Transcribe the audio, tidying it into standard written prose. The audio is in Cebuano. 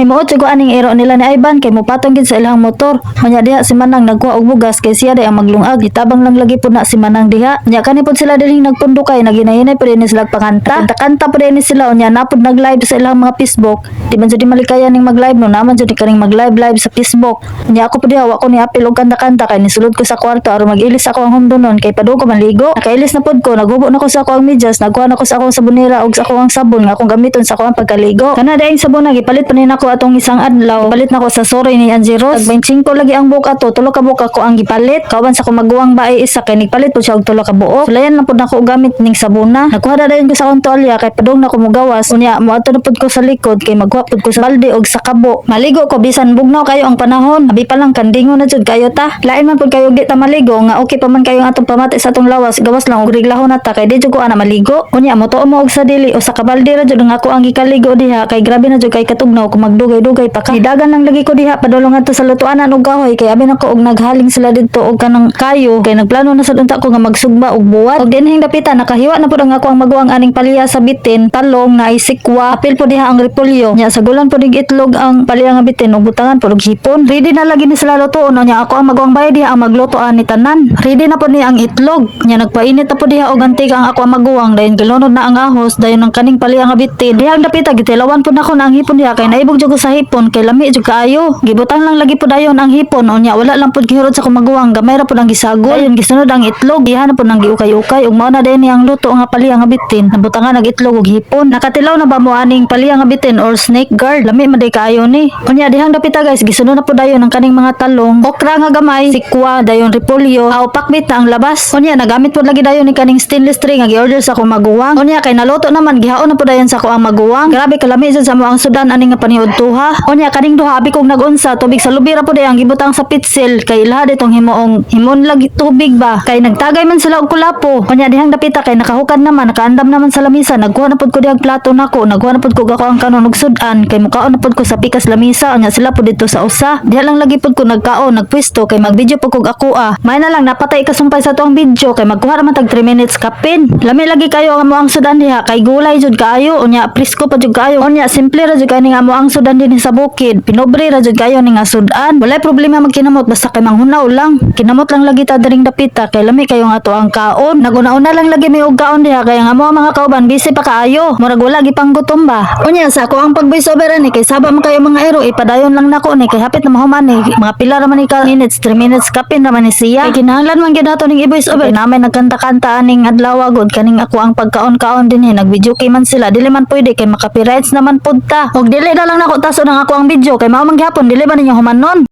Nahimuot jud ko aning iro nila ni Ivan kay mupatong gid sa ilang motor. Unya diha si Manang nagkuha og bugas kay siya day ang maglungag. Gitabang lang lagi pud na si Manang diha. Unya kani pud sila dinhi nagpundo kay naghinay-hinay pud ni sila panganta. Kanta pud ni sila, unya napud nag-live sa ilang mga Facebook. Di man jud di malikayan ning mag-live, no, naman jud ni kaning mag-live live sa Facebook. Unya ako pud diha, wa ko ni apil og kanta-kanta kay nisulod ko sa kwarto aron mag-ilis ako ang humdonon kay padung ko manligo. Nakailis na pud ko, naghubo na ko sa ako ang medyas, nagkuha na ko sa akong sabonera og sa ako ang sabon nga akong gamiton sa ako ang pagkaligo. Kana daing sabon na gipalit pa ni nako atong isang adlaw. Gipalit nako sa Soroy ni Angie Rose. Tag 25 lagi ang buok ato, tulo ka buok ako ang gipalit. Kauban sa akong maguwang bae isa kay nigpalit pud siya og tulo ka buok. Sulayan lang pud nako og gamit ning sabona. Nagkuha na dayon ko sa akong tuwalya kay padung na ko mogawas. Unya moadto na pud ko sa likod kay magkuha pud ko sa balde og sa kabo. Maligo ko bisan bugnaw kayo ang panahon. Abi pa lang kandingo na jud kayo ta. Lain man pud kayo di ta maligo nga okay pa man kayo ang atong pamati sa atong lawas. Gawas lang og reglahon na ta kay di jud ko ana maligo. Unya motuo mo og sa dili usa ka balde ra jud ang ako ang gikaligo diha kay grabe na jud kay katugnaw kung magdugay-dugay pa ka. Nidagan lang lagi ko diha padulong ngadto sa lutuanan og kahoy kay abi nako og naghaling sila didto og kanang kayo kay nagplano na sad unta ko nga magsugba og buwat. Og dinhing dapita nakahiwa na pud ang ako ang maguwang aning palya sa bitin, talong na sikwa, apil po diha ang repolyo. Nya sagulan po nig itlog ang palya nga bitin ug butangan pud og hipon. Ready na lagi ni sila lutoon, nya ako ang maguwang bayad diha ang magluto ani tanan. Ready na po ni ang itlog. Nya nagpainit na po diha og antika ang ako ang maguwang, dayon gilunod na ang ahos, dayon ang kaning palya nga bitin. Diha ang dapita gitilawan po nako na ang hipon diha kay naibog jud ko sa hipon kay lami jud kaayo. Gibutang lang lagi po dayon ang hipon, unya wala lang pud gihurot sa akong maguwang, gamay ra pud ang gisagol. Dayon gisunod ang itlog, diha na pud ang giukay-ukay ug mao na dayon ni ang luto nga palya nga bitin. Nabutangan og itlog ug hipon. Nakatilaw na ba mo aning palya nga bitin or snake gourd? Lami man day kaayo ni. Unya dihang dapita, guys, gisunod na pud dayon ang kaning mga talong, okra nga gamay, sikwa, dayon repolyo, aw pakbit na ang labas. Unya nagamit pud lagi dayon ni kaning stainless tray nga gi-order sa akong maguwang. Unya kay naluto naman, gihaon na pud dayon sa ako ang maguwang. Grabe kalami jud sa amo ang sudan ani nga paniudtuha. Unya kaning duha abi kog nagunsa tubig sa lubira pud ang gibutang sa pitsil kay ilaha ditong himuong himon lagi tubig ba kay nagtagay man sila og kulapo. Unya dihang dapita kay nakahukad naman, nakaandam naman sa lamisa, nagkuha na pud ko dihang plato nako, nagkuha na pud ko ako ang kanon og sudan kay mukaon na pud ko sa pikas lamisa. Unya sila pud dito sa usa. Diha lang lagi pud ko nagkaon, nagpwesto kay magvideo pud kog ako ah. May na lang napatay kasumpay sa tuang video kay magkuha raman tag 3 minutes kapin. Lami lagi kayo ang amo ang sudan diha kay gulay jud kaayo, unya presko pa jud kaayo. Unya simple ra jud kay ning amo ang sudan dinhi sa bukid. Pinobre ra jud kayo ning nga sudan. Walay problema magkinamot basta kay manghunaw lang. Kinamot lang lagi ta diring dapita kay lami kayo nga ato ang kaon. Naguna-una lang lagi may og kaon diha kay ang amo ang mga kauban busy pa kaayo. Murag wala gipanggutom ba. Unya sa ako ang pag voice over ani kay saba man kayo mga ero, ipadayon lang nako ni kay hapit na mahuman ni. Mga pila ra man ni ka minutes, 3 minutes kapin ra man ni siya. Kay kinahanglan man gyud nato ning i-voice over. Namay nagkanta-kanta aning adlaw gud kaning ako ang pagkaon-kaon dinhi, nag-video kay man sila, dili man pwede kay maka-copyrights naman pud ta. Og dili na lang nako taso ng ako ang video kay mao man gihapon dili ba ninyo humanon.